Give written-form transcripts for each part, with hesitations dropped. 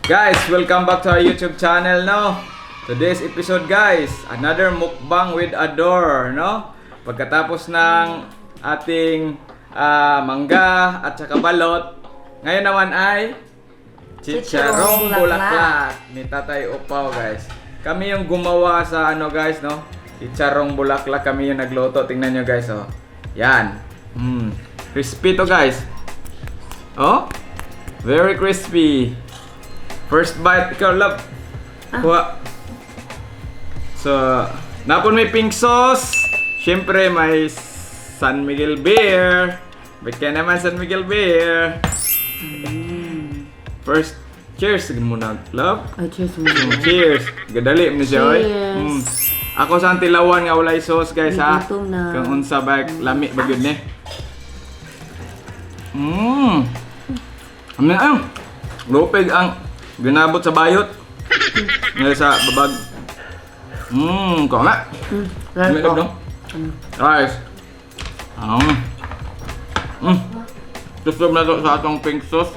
Guys, welcome back to our YouTube channel, no? Today's episode, guys, another mukbang with Ador, no? Pagkatapos ng ating mangga at saka balot, ngayon naman ay chicharong Chicharong bulaklak ni Tatay Upaw, guys. Kami yung gumawa sa ano, guys, no? Chicharong bulaklak, kami yung nagluto. Tingnan nyo, guys, oh. Yan. Crispy to, guys. Oh? Very crispy. First bite, ikaw, love. Kuha. So, napon may pink sauce. Siyempre, may San Miguel Beer. Ba't naman San Miguel Beer? First, cheers. Sige muna, love. Ay, cheers mo. Cheers. Gadali mo siya, oy. Cheers. Ako sa tilawan nga walay sauce, guys, ha. Gutom na. Kung unsa ba, lami ba gyud ni. Ano ay? Lupig ang ginabot sa bayot. Ngayon sa babag. Kaya nga. Lalo Lami, ko. no? Guys. Gusto na to sa atong pink sauce.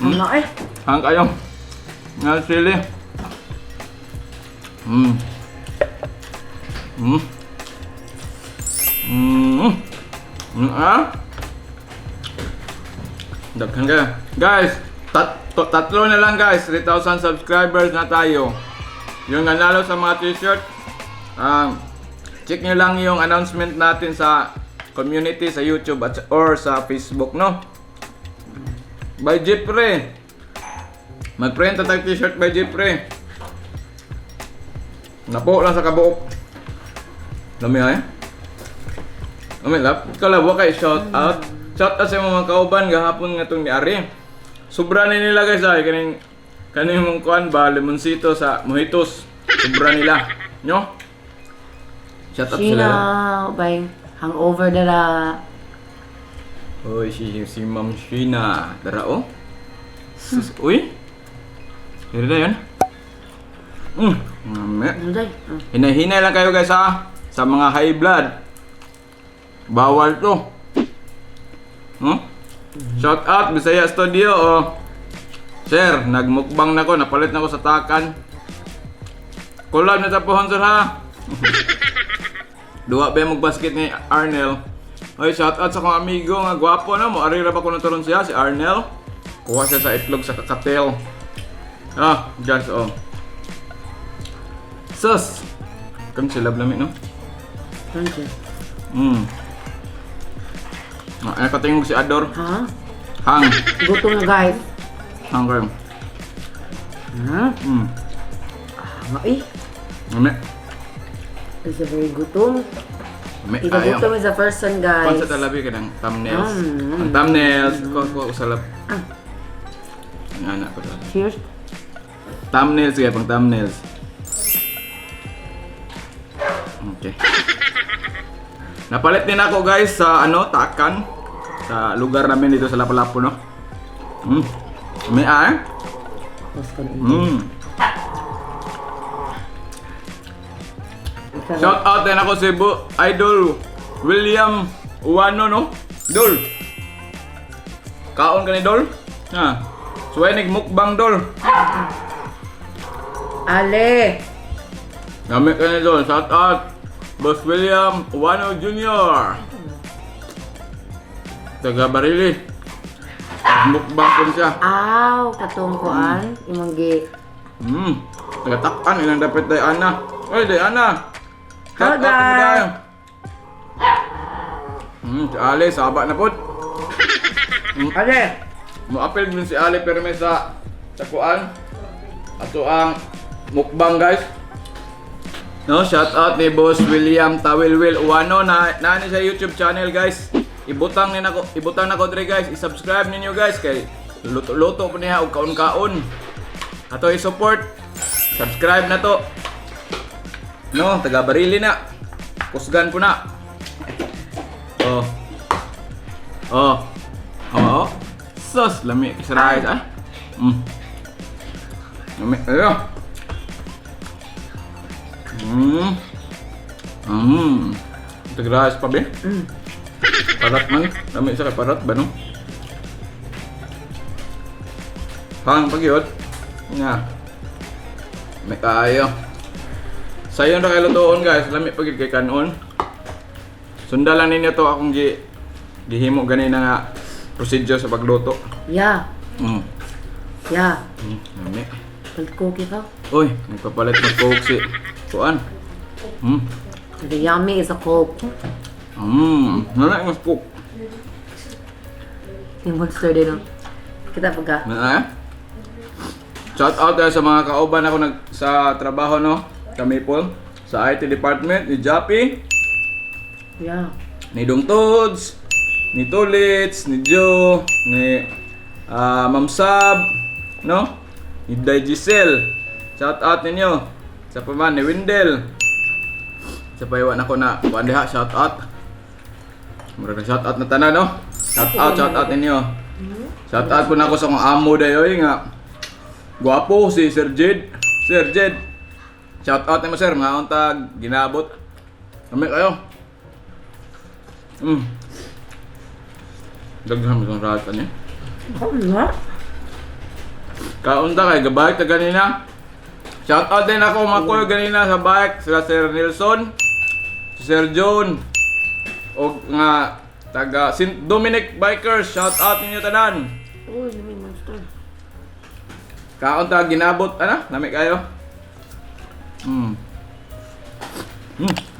Ano eh? Ang kayo. Nga sili. Ah. Daghan kayo. Guys, tatlo na lang, guys. 3,000 subscribers na tayo. Yung nanalo sa mga t-shirt, check nyo lang yung announcement natin sa community sa YouTube at or sa Facebook, no? By Jeffrey. Mag-print tayo t-shirt by Jeffrey. Napo lang sa kabuok. Lami ay. Lami lap. Ikaw lab, wa kay shout out. Shout out sa mga kauban gahapon nga tong ni Ari. Sobra ni nila, guys, ay kaning kaning mong kuan ba limonsito sa mojitos. Sobra nila. No? Shout out sila. Sheena, bay. Hangover dara. Uy, si Ma'am Sheena. Tara, oh. Sus, uy. Pero na yun. Mame. Ano day? Hinay-hinay lang kayo, guys, ha. Sa mga high blood. Bawal to. Shout out Bisaya Studio, oh. Sir, nagmukbang na ko, napalit na ko sa takan. Collab na sa pohon, sir, ha. Duwa ba yung magbasket ni Arnel? Oy, shout out sa akong amigo nga gwapo na mo. Ari ra ba ko turon siya si Arnel? Kuha siya sa itlog sa kakatel. Ah, guys, oh. Sus. Kan sila lami, no? Thank you. Ah, ay katingog si Ador. Ha? Hang. Gutom na, guys. Hang kayo. Ha? Ah, eh. Lami. It's a very gutom. Lami Ika ayo. gutom is a person, guys. Kung sa talabi ka ng thumbnails. Mm. Ang thumbnails. Ko ko usalap. Ah. Ang anak ko talaga. Cheers. Thumbnails kaya pang thumbnails. Okay. Napalit din ako, guys, sa ano, Takan. Sa lugar namin dito sa Lapu-Lapu, no? May ah. Tapos ko na. Shout out din ako si Bu Idol William Uwano, no? Dol. Kaon ka ni Dol? Ha. Suway mukbang, Dol. Ale! Gamit ka ni Dol. Shout out Boss William Uwano Jr. Taga Barili. Mukbang ko siya. Aw, katong kuan. Imong gi. Taga Takan ilang dapat day ana. Oy, day ana. Hello, Shout out mo, Day. Day. Si Ali, saba na po. Ale! Moapil din si Ali pero may sa kuan. Ato ang mukbang, guys. No, shout out ni Boss William Tawilwil Uwano na naani sa YouTube channel, guys. Ibutang ni nako, ibutang nako dre, guys. I-subscribe ninyo, guys, kay luto-luto po niya og kaon-kaon. Ato i-support. Subscribe na to. No, taga Barili na. Kusgan po na. Oh. Oh. Oo. Sus, lami sa rice ah. Lami ayo. Tig rice pa be. Parat man. Lami sa kay parat ba, no? Hang pag yun. Nga. May kaayo. Sayon ra kay lutoon, guys, lami pa gid kay kanon. Sundan lang ninyo to akong gihimo ganina nga procedure sa pagluto. Yeah. Yeah. Lami. Palit cookie ka. Uy, nagpapalit ng Coke si kuan. The yummy is a Coke. Nana mas Coke. Yung Monster din, no? Kita pagka. Na? Shout out tayo sa mga kauban ako sa trabaho, no. Kami po sa IT department ni Jappy, ni Dong Tods, ni Tulits, ni Joe, ni Ma'am Sab, no? Ni Day Giselle. Shout out ninyo. Sa paman ni Wendell. Sa paiwan ako na kuan diha, shout out. Murag na shout out na tanan, no? Shout out ninyo. Shout out po na ako sa akong amo dayoy nga gwapo si Sir Jed. Sir Jed. Shout out nimo, sir, mga untag ginabot. Kami kayo. Daghan mo itong rata niya. Oh, nga. Kaunta kay gabike ta ganina. Shout out din ako mga kuya ganina sa bike sila Sir Nelson, si Sir John og nga taga St. Dominic Bikers, shout out ninyo tanan. Uy, may Monster. Kaunta ginabot ana, lami kayo.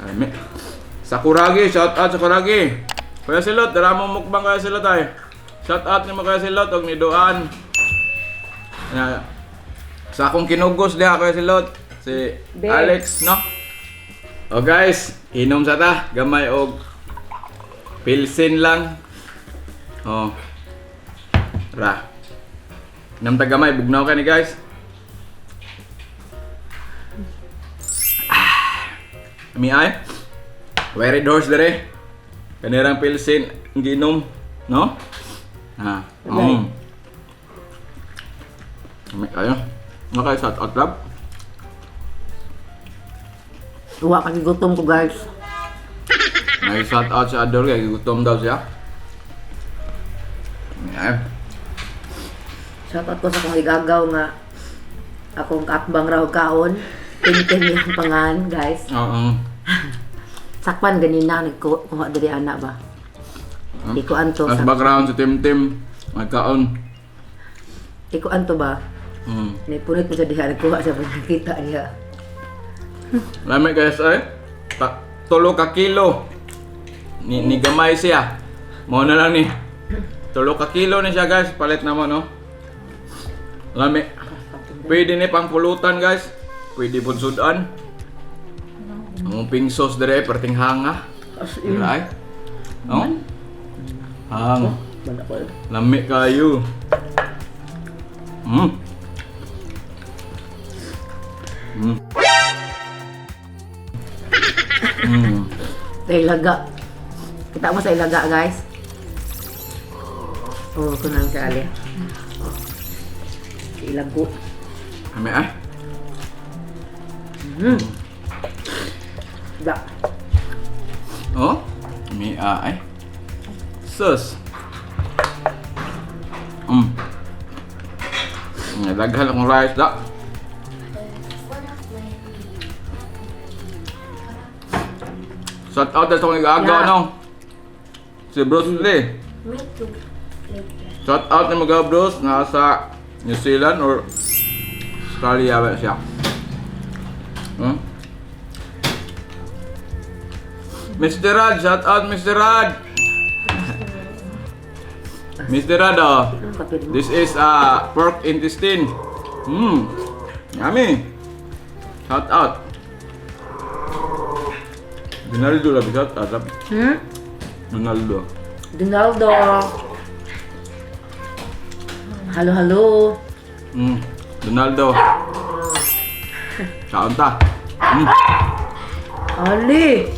Lami. Sakuragi, shout out Sakuragi. Kuya Silot, dara mo mukbang, Kuya Silot ay. Shout out nimo, Kuya Silot, og ni Duan. Na, sa akong kinugos diha, Kuya Silot, si Be. Alex, no? O guys, inom sa ta, gamay og pilsin lang. Oh. Ra. Inom ta gamay, bugnaw ka ni guys. Ah. Mi ay. Very doors dire. Kanirang pilsin ang giinom, no? Ha. Right. May kayo. Ano kayo sa out lab? Uwa kasi gutom ko, guys. May shout out sa Ador kay gutom daw siya. Ayan. Shoutout ko sa akong igagaw nga akong kaakbang raw kaon. Tintin yung pangan, guys. Oo. Sakpan ganina nagkuha diri ana ba. Di ko anto As background si Tim Tim magkaon. Di ko anto ba. Ni punit mo sa diha nagkuha sa nakita diha. Lami guys ay. 3 ka kilo. Ni gamay siya. Mao na lang ni. 3 ka kilo ni siya, guys. Palit na mo, no. Lami. Pwede ni pang pulutan, guys. Pwede pud sudan. Ang pink sauce dire perting hanga. As in. Right? Oh? Hang. Banda ko. Lami kayo. Sa ilaga. Kita mo sa ilaga, guys. Oh, kunang sa ali. Sa ilago. Lami ay. Da. Oh? Mi ay. Sus. Daghan akong rice da. Shout out sa akong nag-aga, no? Si Bruce Lee. Me too. Later. Shout out ni mga Bruce, nasa New Zealand or Australia ba siya. Mr. Rad, shout out Mr. Rad. Mr. Rad, oh. Anong kapil mo? This is pork intestine. Yummy. Shout out. Donaldo labi shout out. Labi. Donaldo. Donaldo. Halo, halo. Donaldo. Kaon ta. Ali.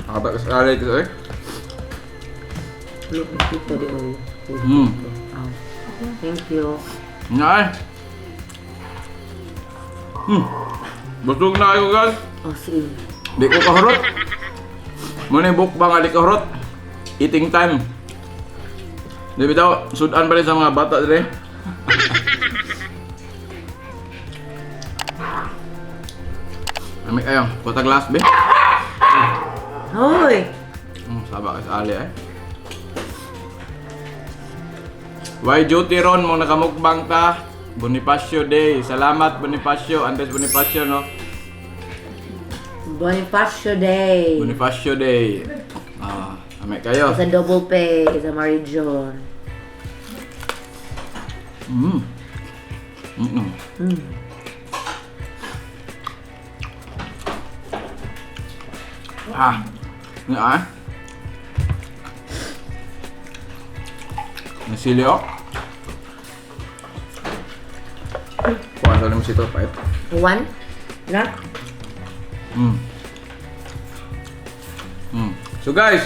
Nakabak sa alay ko eh. Look, dito di oh. Oh. Thank you. Nga eh. Busog na kayo, guys. Oh, sige. Di ko kahurot. Muna yung bukbang nga di kahurot. Eating time. Di bitaw, sudan pa rin sa mga bata dire. Lami kayo. Kuha glass, be. Hoy! Saba kay sa Ali eh. Why duty ron mong nakamukbang ta? Bonifacio Day. Salamat, Bonifacio. Andres Bonifacio, no? Bonifacio Day. Bonifacio Day. Ah, lami kayo. Sa double pay, sa Marijon. Ah. Nga ah. May sili oh. Kuha sa mo sito, pipe. One? Na? So guys,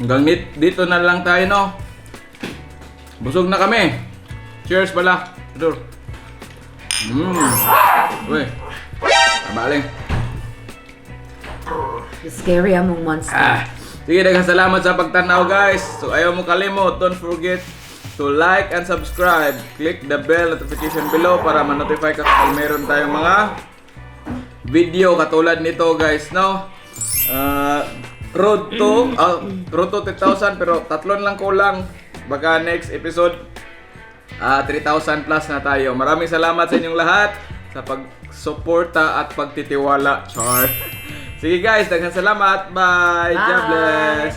hanggang dito na lang tayo, no. Busog na kami. Cheers pala. Dur. Uy. Kabaling. Scary among monster. Ah. Sige, daghang salamat sa pagtanaw, guys. So ayaw mo kalimot, don't forget to like and subscribe. Click the bell notification below para ma-notify ka kapag meron tayong mga video katulad nito, guys, no? Ah, road to 10,000, pero tatlon lang kulang. Baka next episode 3,000 plus na tayo. Maraming salamat sa inyong lahat sa pagsuporta at pagtitiwala. Char. Sige guys, daghang salamat. Bye. God Bye. bless.